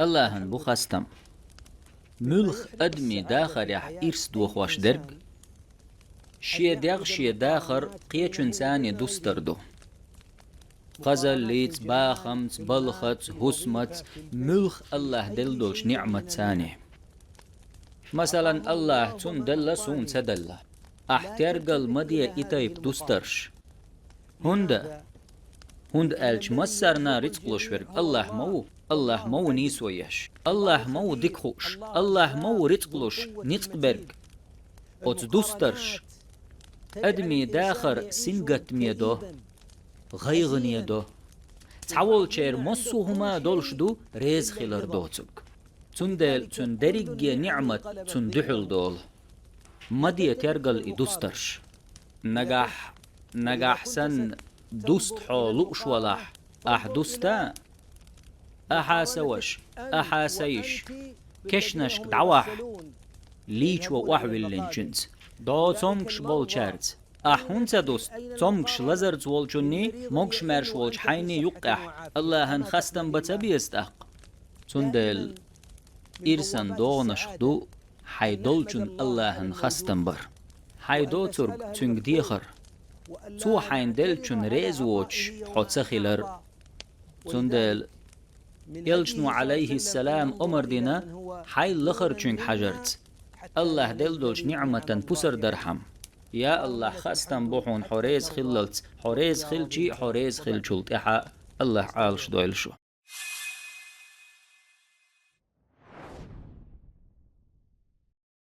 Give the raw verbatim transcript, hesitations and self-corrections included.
Аллахьан бу хастам. Муьлха адаме дахарехь ирс дохош дерг, шен дегӀ, шен дахар кхечуьнца дустар ду. Хазаллица, бахамца, балхаца, хӀусамца, муьлха Аллахь делла долчу ниӀматца. Масалан, Аллахь цунна делла, суна ца делла. Ахь тергал ма де и тайпа дустарш. ХӀунда? ХӀунда аьлча массарна рицкъ луш верг Аллахь ма ву, Аллахь ма ву нийсо еш. Аллахь ма ву дика хууш, Аллахь ма ву рицкъ луш, ницкъ берг. Оцу дустарш адамийн дахар сингаттаме до, гӀайгӀане до. Цхьаволчеран массо а хӀума долуш ду реза хилар доцург. Цундела цуьнан дерриге ниӀмат цунна дуьхьал долу. Ма де тергал и дустарш. Нагахь, нагахь санна дуста хьо лууш валахь, ахь дуста? Ахьа са ваша, ахьа са йиша, кешнашка дӀавахьа, лийчо охьавиллинчуьнца, дӀо цомгуш болчаьрца. Ахь хӀунда ца дуста? Цомгуш лазарца волчунний, могуш-маьрша волчу хьайний юккъехь Аллахьан хастам бан ца беза тӀаккха? Цундела ирсан догӀанашха ду хьайн долчун Аллахьан хастам бар. Хьайн доцург цуьнга дехар. Цо хьайна деллачун реза воцуш хьо ца хилар. Цундела Элчано, Ӏалайхиссалам, омар дина хьайн лахарчуьнга хьажарца, Аллахь делла долчу ниӀматан пусар дархьама. Я Аллахь, хастам бу хьуна хьо реза хиллалц, хьо реза хилчий а, хьо реза хиллачул тӀаьхьа а. Аллахь Ӏалаш дойла шу.